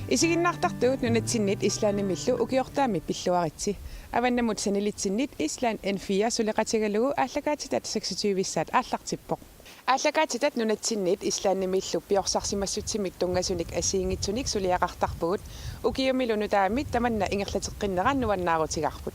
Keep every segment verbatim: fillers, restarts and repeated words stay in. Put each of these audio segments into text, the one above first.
Isiginnaartartugut nunatsinnit Islandimillu ukiortaami pilluaritsi. Avannamut sanilitsinnit Island N fire suleqatigalugu aallakaatitat seksogtyvissaat aallartippoq. Aallakaatitat nunatsinnit Islandimillu piorsarsimassutsimik tunngasunik assigiinngitsunik suliaqartarpugut, ukiumilu nutaamit tamanna ingerlateqqinnera nuannaarutigaarput.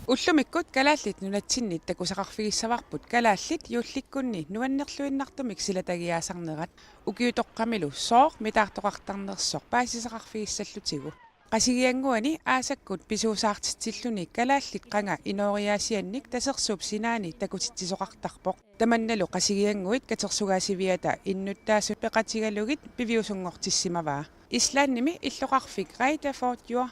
Ullumikkut Kalaallit Nunatsinnit takusaqarfigissavarput kalaallit juullikkunni nuannerluinnartumik silatagiaasarnerat, ukiutoqqamilu sooq mitaartoqartarnersoq paasisaqarfigissallutigu. Qasigiannguani aasakkut pisuusaartitsilluni kalaallit qanga inooriaasiannik Tasersuup sinaani takutitsisoqartarpoq. Tamannalu Qasigiannguit Katersugaasiviata innuttaasut peqatigalugit piviusunngortissimavaa. Islandimi illoqarfik Reyðarfjörður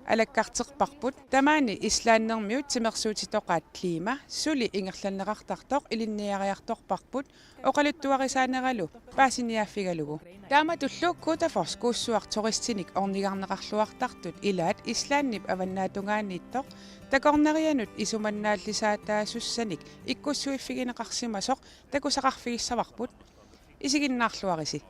alakkarterparput, tamaani Islandermiut timersuutitoqaat klima suli ingerlanneqartartoq ilinniariartorparput, oqaluttuarisaaneralu paasiniaaffigalugu. Taamatullu Godafoss kuussuaq turistinik ornigarneqarluartartut ilaat Islandip avannaatungaaniittoq takornarianut isumannaallisaataasussanik ikkussuiffigineqarsimasoq takusaqarfigissavarput. Isiginnaarluarisi.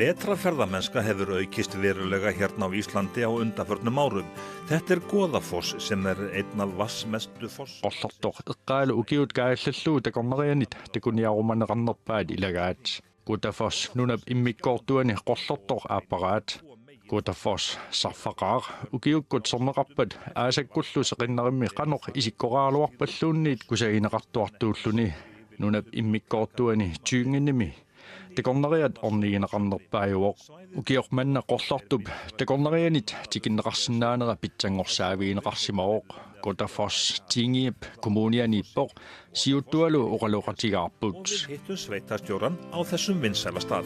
Vetrarferðamennska hefur aukist verulega hérna á Íslandi á undanförnum árum. Þetta er Goðafoss sem er einn af vatnsmestu foss. Qollortoq eqqaalu ukiut kaajallallugu takornarianit takuniarumaneqarnerpaat ilagaat. Godafoss nunap immikkoortuani qollortoq aapparaat. Godafoss sarfaqaaq, ukiukkut sermeqarpat aasakkullu seqinnarimmi qanoq isikkoqaraluarpalluunniit kusagineqartuartuulluni. Nunap immikkoortuani Thüngenimi takornariat ornigineqarnerpaajuvoq. Ukioq manna qollortup takornarianit tikinneqarsinnaanera pitsanngorsaavigineqarsimavoq. Godafoss Thingip kommunianiippoq, siuttualu oqaloqatigaarput. Og við hittum sveitarstjóran á þessum vinsæla stað.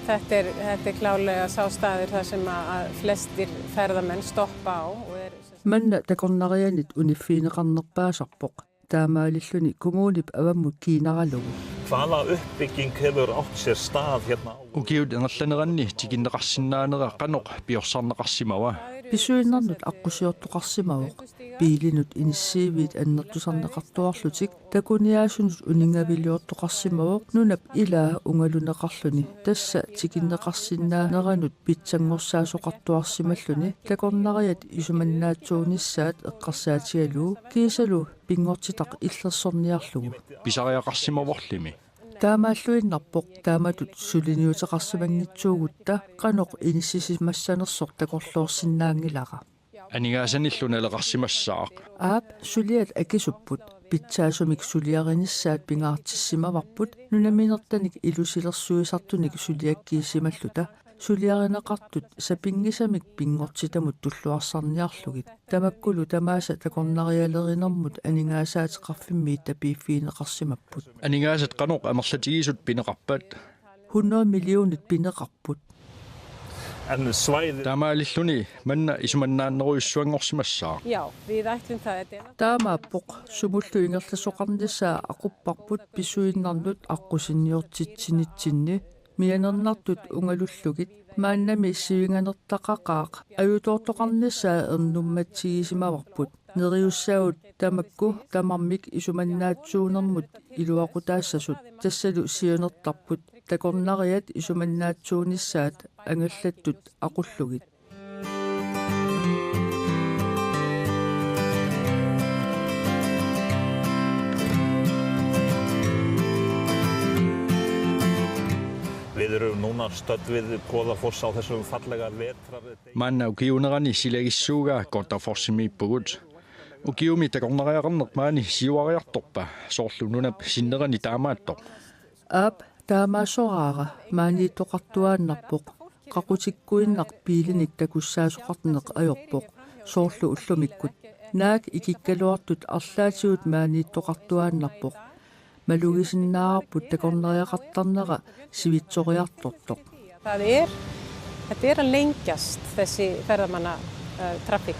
Þetta er, þetta er klárlega sá staður þar sem að flestir ferðamenn stoppa á og er Manna takornarianit uniffigineqarnerpaasarpoq, taamaalilluni kommunip avammut kiinaralugu. Hvaða uppbygging hefur átt sér stað hérna á? Ukiut ingerlaneranni tikinneqarsinnaanera qanoq piorsarneqarsimava? Pisuinnarnut aqqusiortoqarsimavoq. Biilinut inissiiviit annertusarneqartuarlutik takuniaasunut uninngaviliortoqarsimavoq nunap ilaa ungaluneqarluni, tassa tikinneqarsinnaaneranut pitsanngorsaasoqartuarsimalluni takornariat isumannaatsuunissaat eqqarsaatigalugu kiisalu pinngortitaq illersorniarlugu. Pisariaqarsimavorlimi. Taamaalluinnarpoq taamatut suliniuteqarsimanngitsuugutta qanoq inissisimassanersoq takorloorsinnaanngilara. Aningaasanillu naleqarsimassaaq. Aap, suliat akisupput. Pitsaasumik suliarinissaat pingaartissimavarput nunaminertanik ilusilersuisartunik suliakkiissimalluta. Suliarineqartut sapinngisamik pinngortitamut tulluarsarniarlugit. Tamakkulu tamaasa takornarialerinermut aningaasaateqarfimmiit tapiiffigineqarsimapput. Aningaasat qanoq amerlatigisut pineqarpat? Hundrede millionit pineqarput. En svæði- Taamaalilluni manna isumannaannerujussuanngorsimassaaq. Já, við ætlum það, Edda. Taamaappoq sumullu ingerlasoqarnissaa aqupparput pisuinnarnut aqqusinniortitsinitsinni, mianernartut ungalullugit. Maannami sivinganertaqaqaaq ajutoortoqarnissaa ernummatsigisimavarput. Neriussaagut tamakku tamarmik isumannaatsuunermut iluaqutaassasut, tassalu siunertarput takornariat isumannaatsuunissaat angallattut aqullugit. Við erum núna stödd við Goðafoss á þessum fallega vetrar- Maanna ukiuunerani silagissuugaa Godafossimiippugut. Ukiumi takornariaqarneq maani siuariartorpa, soorlu nunap sinnerani taamaattoq? Aap, taamaasoraara, maaniittoqartuaannarpoq. Qaqutikkuinnaq biilinik takussaasoqarneq ajorpoq, soorlu ullumikkut. Naak ikikkaluartut arlaatigut maaniittoqartuaannarpoq. Malugisinnaavarput takornariaqartarnera sivitsoriartortoq. Tað er, Tað er að lengjast þessi ferðamanna, eh, traffík.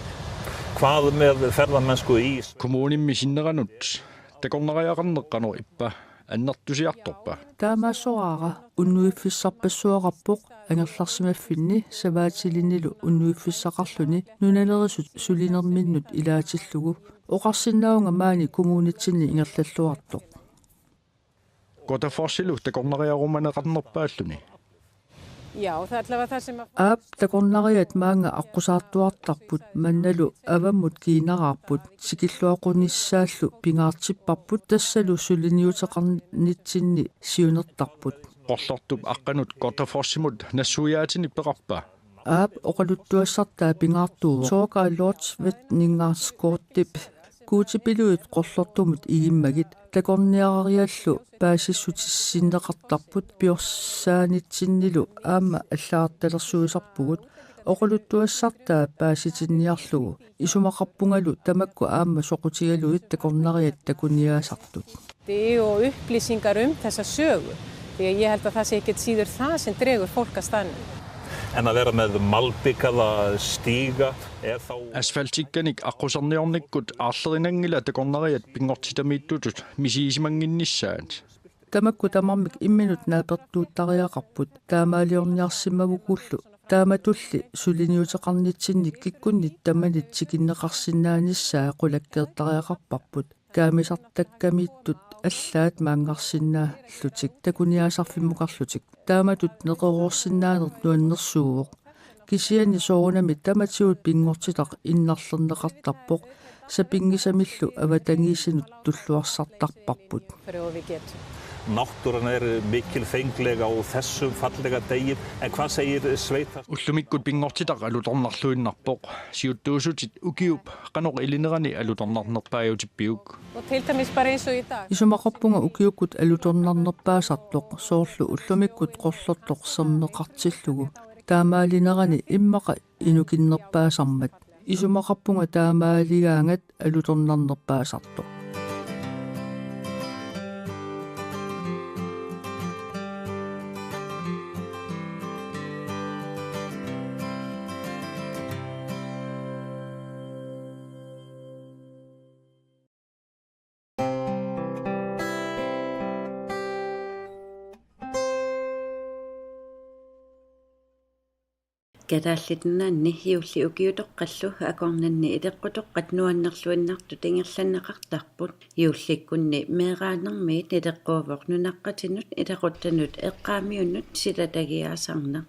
Hvað með ferðamennsku í Kommunimmi sinneranut takornariaqarneq qanoq ippa? annertusiartorpa? Taamaassoraara unnuiffissarpassuaqarpoq angerlarsimaffinni savaatilinnilu unnuiffissaqarluni nunanerisut sulinerminnut ilaatillugu. Oqarsinnaavunga maani kommunitsinni ingerlalluartoq. Gotaforsilu takornariarumaneqarnerpaalluni. Já, og allavega, aap, takornariat maanga aqqusaartuartarput mannalu avammut kiinaraarput, tikilluaqqunissaallu pingaartipparput, tassalu suliniuteqarnitsinni siunertarput. Qorlortup aqqanut Gotaforsimut nassuiaatinik peqarpa? Aap, oqaluttuassartaa pingaartuuvoq. Soorka Lortvet ningaarskoortip Guutipilluit qorlortumut igimmagit takorniariallu paasissutissinneqartarput piorsaanitsinnilu aamma allagartalersuisarpugut oqaluttuassartaa paasitinniarlugu isumaqarpungalu tamakku aamma soqutigalugit takornariat takuniaasartut. Det er jo upplýsingar um þessa sögu, því að ég held að það sé ekkert síður það sem dregur fólk af staðnum. En að vera með malbikaða stíga er þá Asfaltikkanik aqquserniornikkut aarlerinanngilaq takornariat pinngortitamiittutut misigisimannginnissaat. Tamakku tamarmik imminut naapertuuttariaqarput taamaaliorniarsimavugullu taamatulli suliniuteqarnitsinni kikkunnit tamanit tikinneqarsinnaanissaa qulakkeertariaqarparput. Kaamisartakkamiittut allaat maanngarsinnaallutik takuniaasarfimmukarlutik. Taamatut neqeroorsinnaaneq nuannersuuvoq. Kisianni soorunami tamatigut pinngortitaq innarlerneqartarpoq, sapinngisamillu avatangiisinut tulluarsartarparput. Náttúran er mikilfengleg á þessum fallega degi, en hvað segir sveita- Ullumikkut pinngortitaq alutornarluinnarpoq. Siuttuusutit ukiup qanoq ilinerani alutornarnerpaajutippiuk? Og til dæmis bara eins og í dag. Isumaqarpunga ukiukkut alutornarnerpaasartoq soorlu ullumikkut qorlortoq sermeqartillugu taamaalinerani immaqa inukinnerpaasarmat. Isumaqarpunga taamaaligaangat alutornarnerpaasartoq. Kalaallit Nunaanni juulli ukiutoqqallu akornanni ileqqutoqqat nuannerluinnartut ingerlanneqartarput. Juullikkunni meeraanermiit ileqquuvoq nunaqqatinut ilequttanut eqqaamiunut silatagiaasarneq.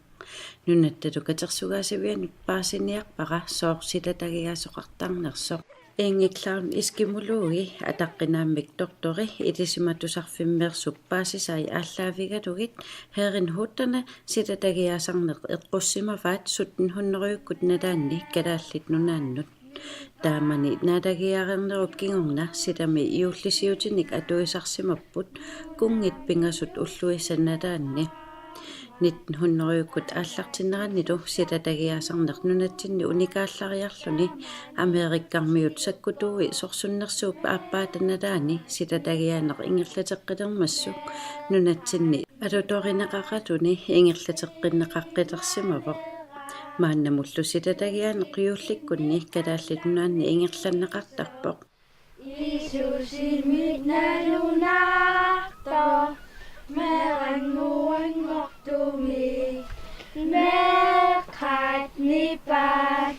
Nunattalu katersugaasivianut paasiniarpara sooq silatagiaasoqartarnersoq. Inge Clown Eskimologi, ataqqinaammik doktori Ilisimatusarfimmeersup paasisai aallaavigalugit Herrnhuterne silatagiaasarneq eqqussimavaat sytten hundredekkut nalaanni Kalaallit Nunaannut. Taamani naalagiareernerup kingorna silami juullisiutinik atuisarsimapput kunngit pingasut ulluisa nalaanni. Nitten hundredekkut aallartinneranilu silatagiaasarneq nunatsinni unikaallariarluni Amerikkarmiut sakkutuui sorsunnersuup aappaata nalaani silatagiaaneq ingerlateqqilermassuk nunatsinni alutorineqaqaluni ingerlateqqinneqaqqilersimavoq. Maannamullu silatagiaaneq juullikkunni Kalaallit Nunaanni ingerlanneqartarpoq. Iisusimik nalunartoq meerannguanngortumik meeqqat nipaat.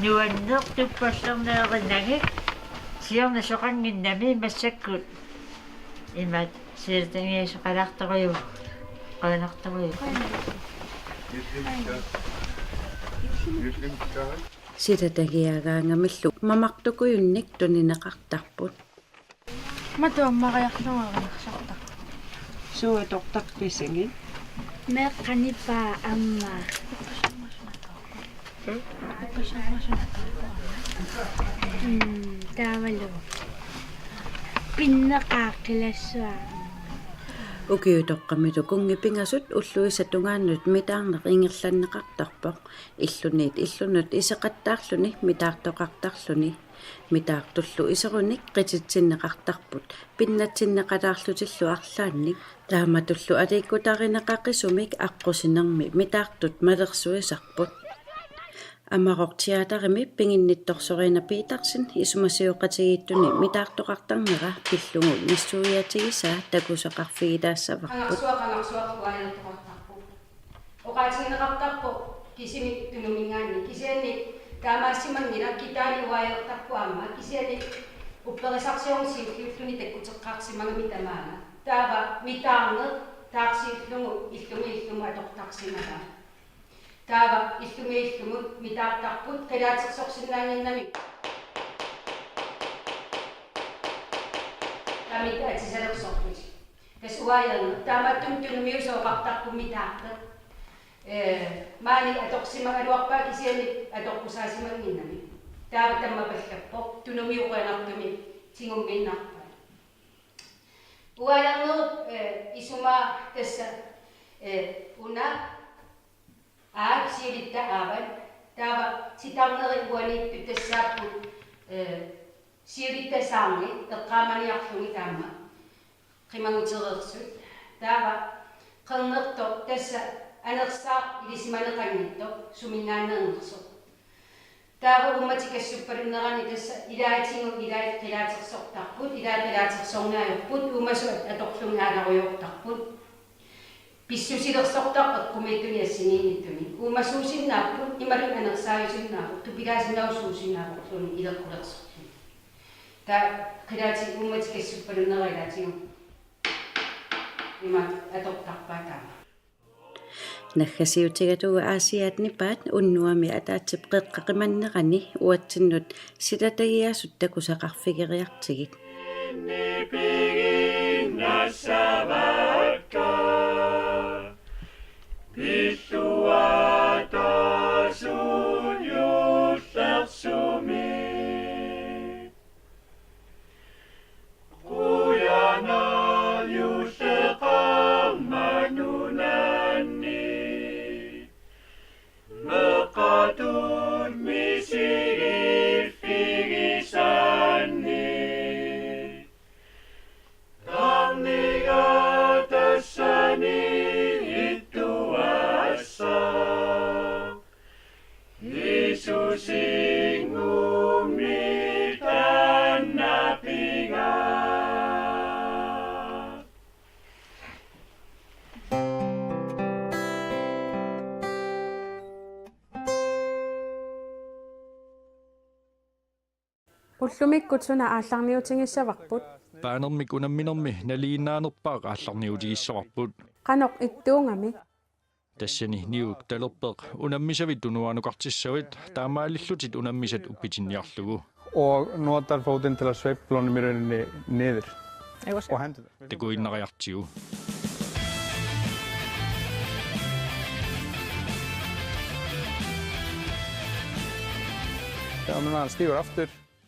Nuanneq tuppallernerinagit siornasoqannginnami massakkut imaat. Silatagiaasoqalaartorujuk. Qujanartorujuk. Silatagiaagaangamillu mamartukujunnik tunineqartarput. Matu ammariarlugu arinarsortaq. Suut atortarpisigit? Meeqqat nipaat aamma. Mm, taavalu. Pinneqaaq qilassuaq. Ukiutoqqamilu kunngit pingasut ulluisa tungaanut mitaarneq ingerlanneqartarpoq. Illuniit illunut iseqattaarluni mitaartoqartarluni. Mitaartullu iserunik qititsinneqartarput. Pinnatsinneqalaarlutillu arlaannik. Taamatullu aliikkutarineqaqisumik aqqusinermi mitaartut malersuisarput. Amaroq Teaterimi pinginnittoq Soriana Petersen isumasioqatigiittuni mitaartoqartarnera pillugu nassuiaatigisaa takusaqarfigitaassavarput. Qangarsuaq, qangarsuaq uajartoqartarpoq. Oqaatigineqartarpoq kisimi Tunuminngaanniit, kisianni taamaassimanngilaq, kitaani uajartarpoq aamma, kisianni upperisarsiorneq siulliulluni takkuteqqaarsimagami tamaanga. Taava mitaarneq taarsiullugu illumi illumi atortarsimavaa. Taava illumi illumi mitaartarput qilaatersorsinnaannginnami. Taamani atisalersorput. Tassa uajarneq. Taamaattumik tunumiusoqartarpoq mitaartoq. Ee, maani atorsimagaluarpaa kisianni atoqqusaasimannginnami. Taava tammapallappoq. Tunumiut qujanartumik tigummiinnarpaat. Uajarnerup, ee, isumaa tassa, ee, una aap siulitta aavat, taava titarnerit uaniittut tassaapput, ee, siulittasaarngi eqqaamaniarlugit aamma qimagutereersut. Taava qernertoq tassa anersaaq ilisimaneqanngitsoq suminngaanneernersoq. Taava uummatikassuppalunnerani tassa ilaatigut ilaat qilaatersortarput, ilaat qilaatersorneq ajorput, uumasut atorlugit aalarujoortarput. Pissusilersortarput eqqumiitsunik assigiinngitsunik. Uumasuusinnaapput, imaluunniit anersaajusinnaapput, tupilaasinnaavugut suusinnaavorluunniit ileqqulersorluni. Taava qilaatit uummatikassuppalunnerat ilaatigut ima atortarpaat taama. Naggasiutigalugu Aasiaat nipaat unnuami ataatsip qeqqaqimannerani uatsinnut silatagiaasut takusaqarfigeriartigit. Ullumikkut suna aallarniutigissavarput? Baanermik unamminermi naliginnaanerpaaq aallarniutigissavarput. Qanoq ittuugami? Tassani niuk talerpeq unammisavit tunuanukartissavit taamaalillutit unammisat uppitinniarlugu. Og notar fótinn til sveifla honum í rauninni niður og hendur. Takuinnariartigu. Ja, men hann stígur aftur.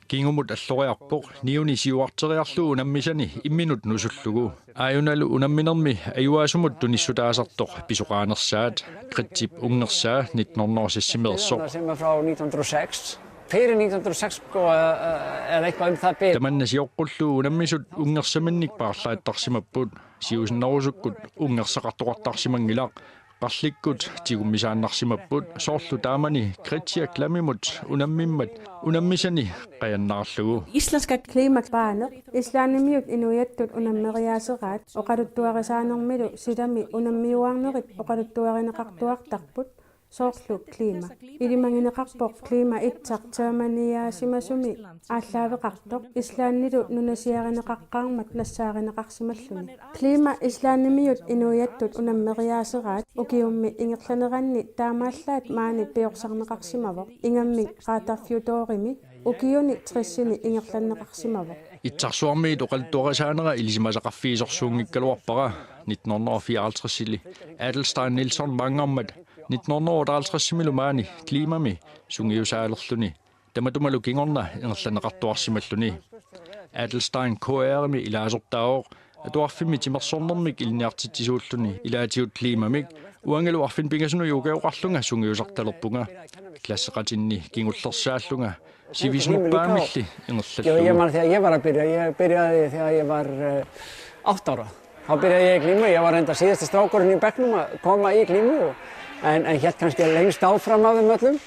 Kingumut alloriarpoq, niuni siuarteriarlugu unammisani imminut nusullugu. Aajunalu unamminermi ajuaasumut tunissutaasartoq pisoqaanersaat, Gretip unngersaa nitten hundrede og seks-imeersoq. Sem er frá nítján hundruð og sex. Fyrr en nítján hundruð og sex, sko, eh, eh, er eitthvað um það bil. Tamanna sioqqullugu unammisut unngersaminnik paarlaattarsimapput, siusinnerusukkut unngersaqartoqartarsimanngilaq, qarlikkut tigummisaannarsimapput, soorlu taamani Gretip Klemimut unammimmat unammisani qajannarlugu. Íslenska klímat baaneq, Islandimiut inuiattut unammeriaaseraat oqaluttuarisaanermilu silami unammiuaarnerit oqaluttuarineqartuartarput, soorlu kliima. Ilimagineqarpoq kliima itsaq terminiaasimasumi aallaaveqartoq Islandilu nunasiarineqaqqaarmat nassaarineqarsimalluni. Kliima Islandimiut inuiattut unammeriaaseraat ukiummi ingerlaneranni taamaallaat maani piorsarneqarsimavoq, ingammik Qadarfjúdorimi ukiuni tressini ingerlanneqarsimavoq. Itsarsuarmiit oqaluttuarisaanera ilisimasaqarfigisorsuunngikkaluarpara nitten hundrede og fireoghalvtreds-ili Adelstein Nilsson maanngarmat nitten hundrede og otteoghalvtreds-imilu maani kliimami sungiusaalerluni. Tamatumalu kingorna ingerlanneqartuarsimalluni. Adelstein K R-imi ilaasortaavoq, atuarfimmi timersornermik ilinniartitsisuulluni ilaatigut kliimamik, uangalu arfineq-pingasunut ukioqarlunga sungiusartalerpunga. Klasseqatinni kingullersaallunga sivisunerpaamilli ingerlallugu. Yo, yo, Marcia, yo para byrja, yo byrjaði, yo var, eh, átta ára. Hann byrjaði í glímu, ég var reyndar síðasti strákurinn í bekknum að koma í glímu og, en, en hélt kannski lengst áfram af þeim öllum.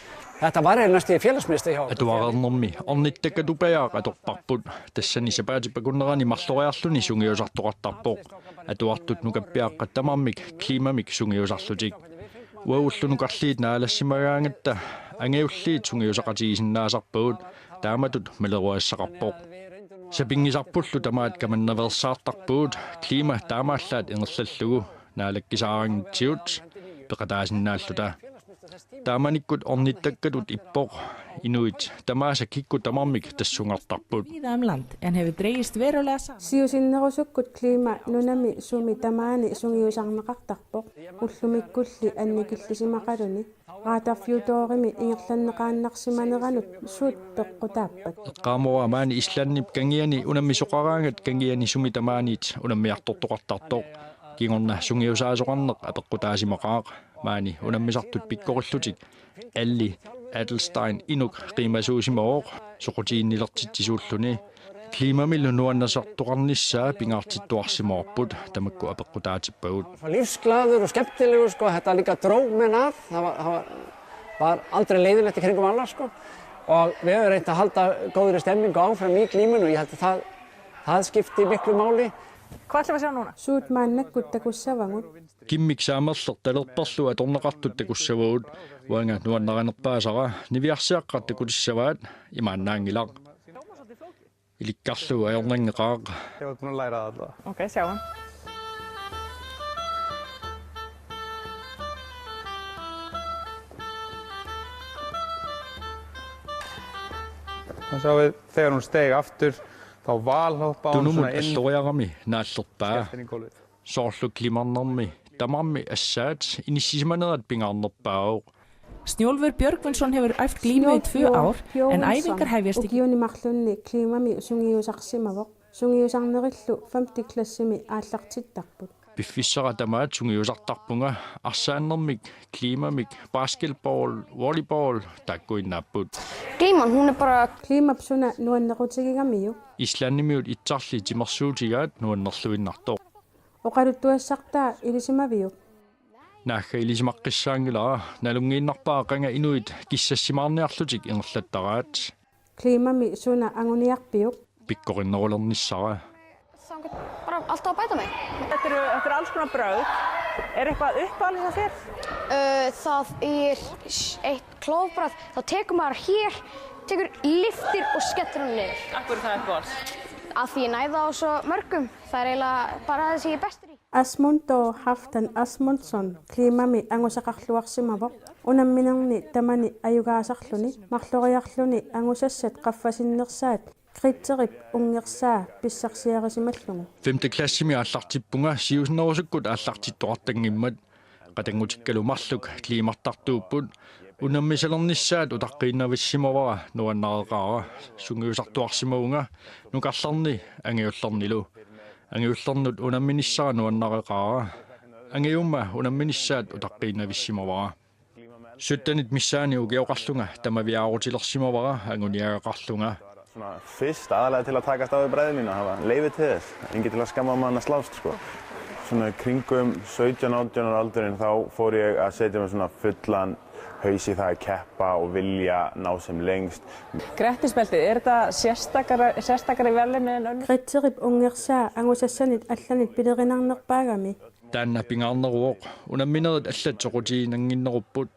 Atuareernermi ornittakkat upajaaq atorparput. Tassani sapaatip akunnerani marloriarluni sungiusartoqartarpoq. Atuartut nukappiaqqat tamarmik klimamik sungiusarlutik. Uagullu nukarliit naalassimagaangatta angajulliit sungiusaqatigisinnaasarpagut, taamatut maleruagassaqarpoq. Sapinngisarpullu tamaat kamannaveersaartarpugut klima taamaallaat ingerlallugu naalakkisaaraangatsigu peqataasinnaalluta. Taamanikkut ornittakkatut ippoq inuit tamaasa kikkut tamarmik tassungartarput. Víða um land en hefur dregist verulega saman. Siusinnerusukkut klima nunami sumi tamaani sungiusarneqartarpoq, ullumikkulli annikillisimaqaluni. Raatarfiutoorimi ingerlanneqaannarsimaneranut suut peqqutaappat? Eqqaamuara maani Islandip kangiani unammisoqaraangat kangiani sumi tamaaniit unammiartortoqartartoq. Kingorna sungiusaasoqarneq apeqqutaasimaqaaq. Maani unammisartut pikkorillutik Alli Adelstein inuk qiimasuusimavoq soqutiginnilertitsisuulluni. Klimamilu nuannaartoqarnissaa pingaartittuarsimavarput, tamakku apeqqutaatippagut. Lífsglaður og skemmtilegur, sko, þetta líka dró menn að, það var, var, var aldrei leiðinlegt í kringum alla, sko. Og við höfum reynt að halda góðri stemmingu áfram í glímunni og ég held að það, það skipti miklu máli. Hva ætlum við sjá núna? Suut maannakkut takussavagut? Kimmik saamerleq talerperlu atorneqartut takussavagut, uanga nuannarinerpaasara niviarsiaqqat takutissavaat, imaannaanngilaq. Ilikkarlugu ajornanngeqaaq. Ok, sjáum. Sjáum við, þegar hún steig aftur, þá valhoppaði hún Tunumut svona inn alloriarami naallerpaa. Inn í gólfið. Soorlu klimarnermi tamarmi assaat inissisimanerat pingaarnerpaavoq. Snjólfur Björgvinsson hefur æft glímu í tvö ár, en æfingar hefjast í Ukiuni marlunni klimami sungiusarsimavoq. Sungiusarnerillu femte klassimi aallartittarput. Piffissara tamaat sungiusartarpunga, arsaannermik klimamik basketball, volleyball taakkuinnaapput. Glíman, hún er bara Klimap suna nuannequtigigamiuk? Islandimiut itsarli timersuutigaat nuannerluinnartoq. Oqaluttuassartaa ilisimaviuk? Naagga ilisimaqqissaanngilara, nalunngiinnarpara qanga inuit kissassimaarniarlutik ingerlattaraat. Klimami suna anguniarpiuk? Pikkorinnerulernissara. Bara alltaf að bæta mig. Þetta eru, þetta eru alls konar brögð. Er eitthvað uppáhaldið hjá þér? Uh, það er eitt klofbrögð, þá tekur maður hér, tekur lyftir og skellir hann niður. Akkur er það uppáhalds? Af því ég næ á svo mörgum, það er eiginlega bara það sem ég er bestur í. Asmundur Haftan Asmundsson klimami angusaqarluarsimavoq, unamminerni tamani ajugaasarluni, marloriarluni angusassat qaffasinnersaat Gretherip unngersaa pissarsiarisimallugu. Femte klassimi aallartippunga, siusinnerusukkut aallartittoqartanngimmat. Qatanngutikkalu marluk klimartartuupput. Unammisalernissaat utaqqiinnavissimavara nuannareqaara. Sungiusartuarsimavunga, nukarlerni angajullernilu. Angajullernut unamminissara nuannareqaara. Angajumma unamminissaat utaqqiinnavissimavara. Syttenit missaani ukioqarlunga tamaviaarutilersimavara anguniagaqarlunga. Svona fyrst aðalega til að takast á við bræður mína, hafa leyfi til þess, enginn til að skamma mann, slást, sko. Svona í kringum sautján, átján ára aldurinn, þá fór ég að setja mér svona fullan haus í það, keppa og vilja ná sem lengst. Grettisbeltið, er þetta sérstakara, sérstakara í verðinni en önnur? Gretherip unngersaa angusassanit allanit pilerinarnerpaagami. Taanna pingaarneruvoq, unamminerit allat soqutiginannginnerupput.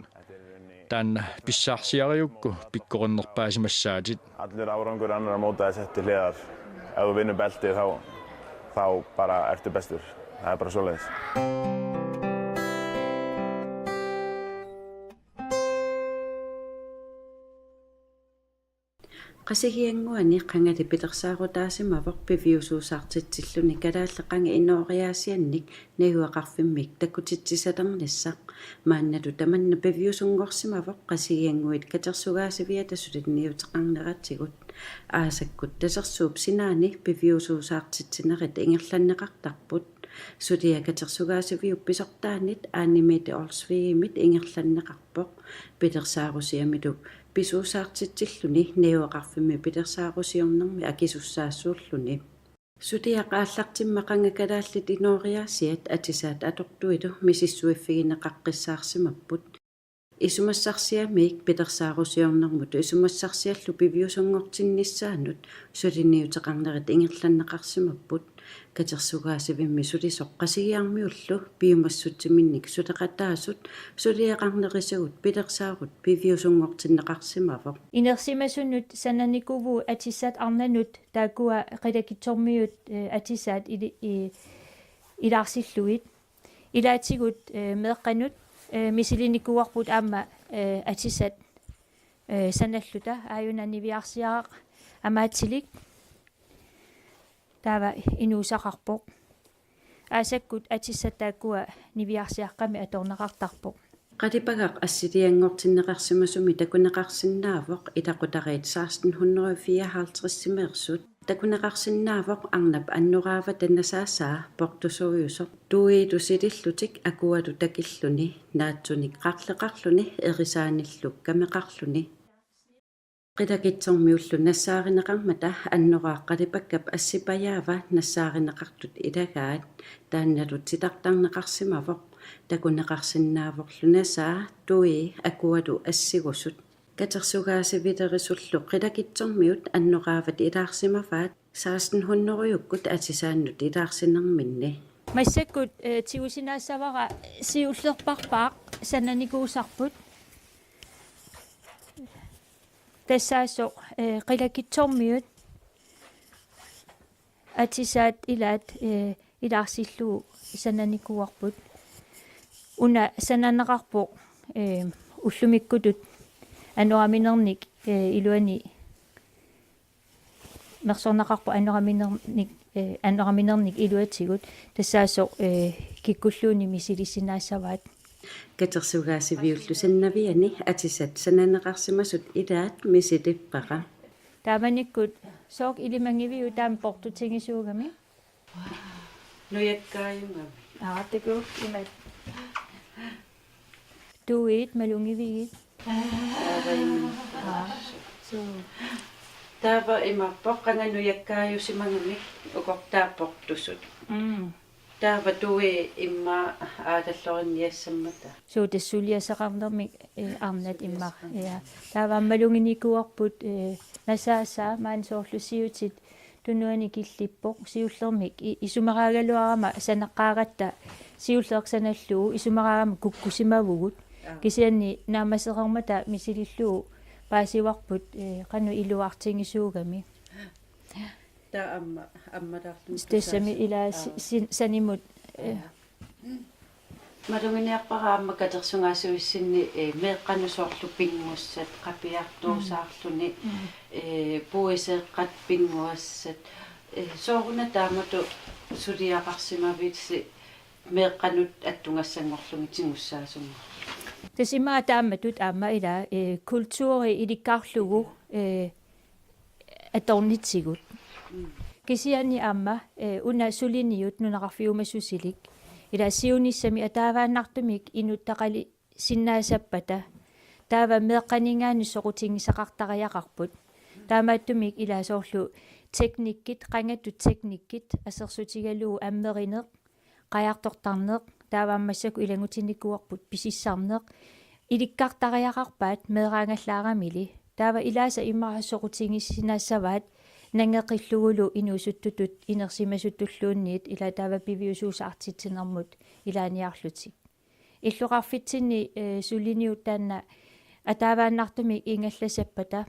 Taanna pissaarsiarigukku pikkorinnerpaasimassaatit. Allur árangur annarra móta er settur til hliðar. Ef þú vinnur beltið, þá, þá bara ertu bestur. Qasigiannguanit piviusuusaartitsilluni kalaallit qanga inooriaasiannik najugaqarfimmik takutitsisalernissaq. Maannali tamanna piviusunngorsimavoq Qasigiannguit Katersugaasiviata suliniuteqarneratigut. Aasakkut tasersuup sinaani piviusuusaartitsinerit ingerlanneqartarput. Suliaq Katersugaasiviup pisortaanit Anne Mette Olsvigimit ingerlanneqarpoq. Pilersaarusiamilu pisuusaartitsilluni najugaqarfimmi pilersaarusiornermi akisussaassuulluni. Suliaq aallartimma qanga kalaallit inooriaasiat atisaat atortuilu misissuiffigineqaqqissaarsimapput. Isumassarsiamiit pilersaarusiornermut isumassarsiallu piviusunngortinnissaanut suliniuteqarnerit ingerlanneqarsimapput. Katersugaasivimmi sulisoq Qasigiarmiullu piumassutsiminnik suleqataasut suliaqarnerisigut pilersaarut piviusunngortinneqarsimavoq. Inersimasunut sananikuuvugut atisat arnanut taakkua qilakitsormiut, eh, atisaat ili-, i-, ilaarsillugit. Ilaatigut, eh, meeqqanut, eh, misilinikuuarput aamma, eh, atisat, eh, sanalluta, aajuna niviarsiaraq amaatilik. Taava inuusaqarpoq. Aasakkut atisat taakkua niviarsiaqqamik atorneqartarpoq. Qalipagaq assilianngortinneqarsimasumik takuneqarsinnaavoq ilaqutariit seksten hundrede fireoghalvtredsimeersut. Takuneqarsinnaavoq arnap annoraavata nasaasaa portusuujusoq, tuiilu silillutik akualu takilluni, naatsunik qarleqarluni erisaanillu kameqarluni. Qilakitsormiullu nassaarineqarmata annoraaq qalipakkap assipajaava nassaarineqartut ilagaat, taannalu titartarneqarsimavoq, takuneqarsinnaavorlu nasaa, tui akualu assigusut. Katersugaasivilerisullu qilakitsormiut annoraavat ilaarsimavaat seksten hundredekkut atisaannut ilaarsinerminni. Massakkut, eh, tigusinaassavara siullerparpaaq sananikuusarput. Tassaasoq, eh, qilakitsormiut atisaat ilaat, eh, ilaarsillugu sananikuuarput. Una sananeqarpoq, eh, ullumikkutut anoraminernik, eh, iluani mersorneqarpoq anoraminernik, eh, anoraminernik iluatigut, tassaasoq, eh, kikkulluunniit misilissinaassavaat. Katersugaasiviullu sannaviani atisat sananeqarsimasut ilaat misilippara. Taamanikkut sooq ilimagiviuk taama portutigisuugami? Nujakkaajugami. Aa, takuuk imaat. Tuiit malugivigit? Taava ima. Aa, suu. Taava imaappoq qanga nujakkaajusimagamik ukortaat portusut. Mm. Taava tui immaqa aalallorinniassammata. Suu, tassa suliassaqarnermik, eh, arnat immaqa. Ja. Taava aamma maluginikuuarput, eh, nasaasaa maani soorlu siutit tunuani killippoq, siullermik i-, isumeraagaluarama sanaqqaaratta siulleq sanallugu isumeraagama kukkusimavugut. Aa. Kisianni naammasereermata misilillugu paasivarput, eh, qanoq iluartigisuugami. Taava aamma, ammalaarluni tassami tusaas-, ilaa si-, aa, sin-, sanimut, eh. Aa. Maluginiarpara aamma katersugaasivissinni, eh, meeqqanut soorlu pinnguassat, qapiartuusaarluni, mm, eh, puiseeqqat pinnguassat, eh, sooruna taamatut suliaqarsimavisi meeqqanut attugassanngorlugit tigussaasumik. Tassa immaqa taamatut aamma ilaa, eh, kulturi ilikkarlugu, eh, atornitsigut. Mm. Kisianni aamma, eh, una suliniut nunaqarfiumassusilik. Ilaa siunissami ataavaannartumik inuttaqalisinnaassappat. Taava meeqqaninngaanniit soqutigisaqartariaqarput. Taamaattumik ilaa soorlu teknikkit, qangatut teknikkit, assersuutigalugu ammerineq, qajartortarneq, taava aamma massakkut ilanngutinikuuarput pisissarneq, ilikkartariaqarpaat meeraagallaaramili. Taava ilaasa immaqa soqutigisinnaassavat nangeqillugulu inuusuttutut inersimasutulluunniit ilaa taava piviusuusaartitsinermut ilaaniarlutik. Illoqarfitsinni, eh, suliniut taanna ataavaannartumik ingallassappata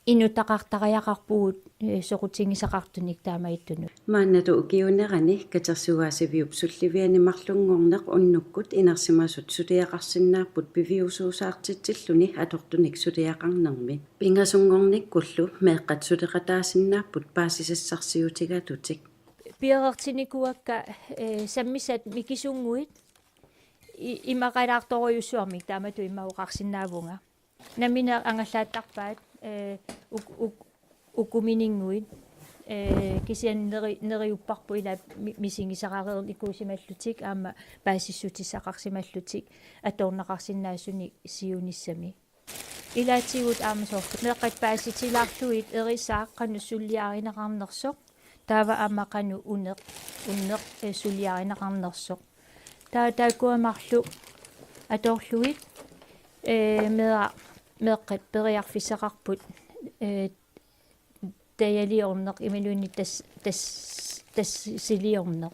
inuttaqartariaqarpugut, eh, soqutigisaqartunik taamaattunut. Maannalu ukiuunerani katersugaasiviup sulliviani marlunngorneq unnukkut inersimasut suliaqarsinnaapput piviusuusaartitsilluni atortunik suliaqarnermi. Pingasunngornikkullu meeqqat suleqataasinnaapput paasisassarsiutigalutik. Piareertinikuuakka, eh, sammisat mikisunnguit i-, imaqalaartorujussuarmik taamatut immaqa oqarsinnaavunga. Nammineq angallaattarpaat, eh, uk-, uk-, ukumininnguit, eh, kisianni neri-, neriupparput ilaa mi-, misigisaqareernikuusimallutik aamma paasissutissaqarsimallutik atorneqarsinnaasunik siunissami. Ilaatigut aamma soorlu meeqqat paasitilaarlugit erisaaq qanoq suliarineqarnersoq, taava aamma qanoq uneq, unneq, eh, suliarineqarnersoq. Taava taakkua marluk atorlugit ee, meeqqat, meeqqat periarfissaqarput, ee, tajaliorneq imaluunniit tas-, tas-, tassiliorneq.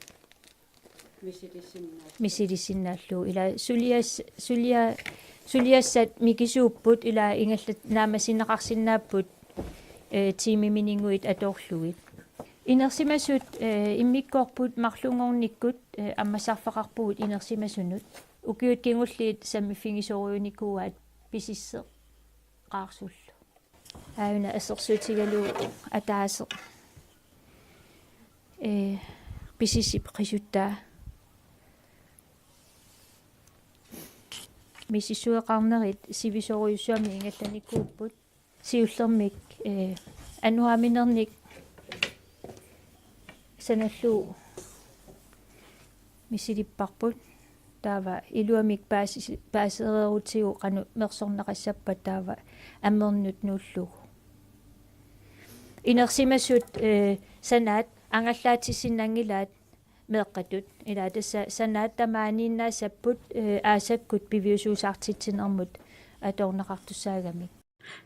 Misilissinnaallugu. Misilissinnaallugu. Ila sulias-, sulia-, suliassat mikisuupput ila ingallat naammassineqarsinnaapput, ee, tiimimininnguit atorlugit. Inersimasut, ee, immikkoorput marlunngornikkut, ee, ammassarfeqarpugut inersimasunut. Ukiut kingulliit sammiffigisorujunikuuaat pisisseqarsullu. Aajuna assersuutigalugu ataaseq, ee, pisisip qisuttaa. Misissueqarnerit sivisoorujussuarmik ingallanikuupput. Siullermik, ee, anuaaminernik sanallugu misilipparput. Taava iluamik paasi-, paasereerutsigu qanoq mersorneqassappat taava ammernut nuullugu. Inersimasut, ee, sanaat angallaatissinnanngilaat meeqqatut. Ila tassa sanaat tamaaniinnaassapput, ee, aasakkut piviusuusaartitsinermut atorneqartussaagamik.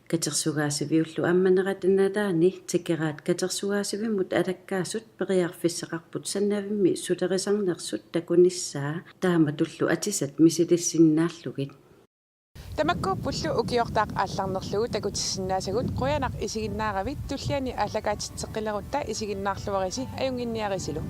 Katersugaasiviullu ammanerata nalaani Tikeraat Katersugaasivimmut alakkaasut periarfissaqarput sannavimmi sulerisarnersut takunissaa taamatullu atisat misilissinnaallugit. Tamakkuuppullu ukiortaaq aallarnerlugu takutissinnaasagut, qujanaq isiginnaaravit, tulliani aallakaatitseqqilerutta isiginnaarluarisi ajunnginniarisilu.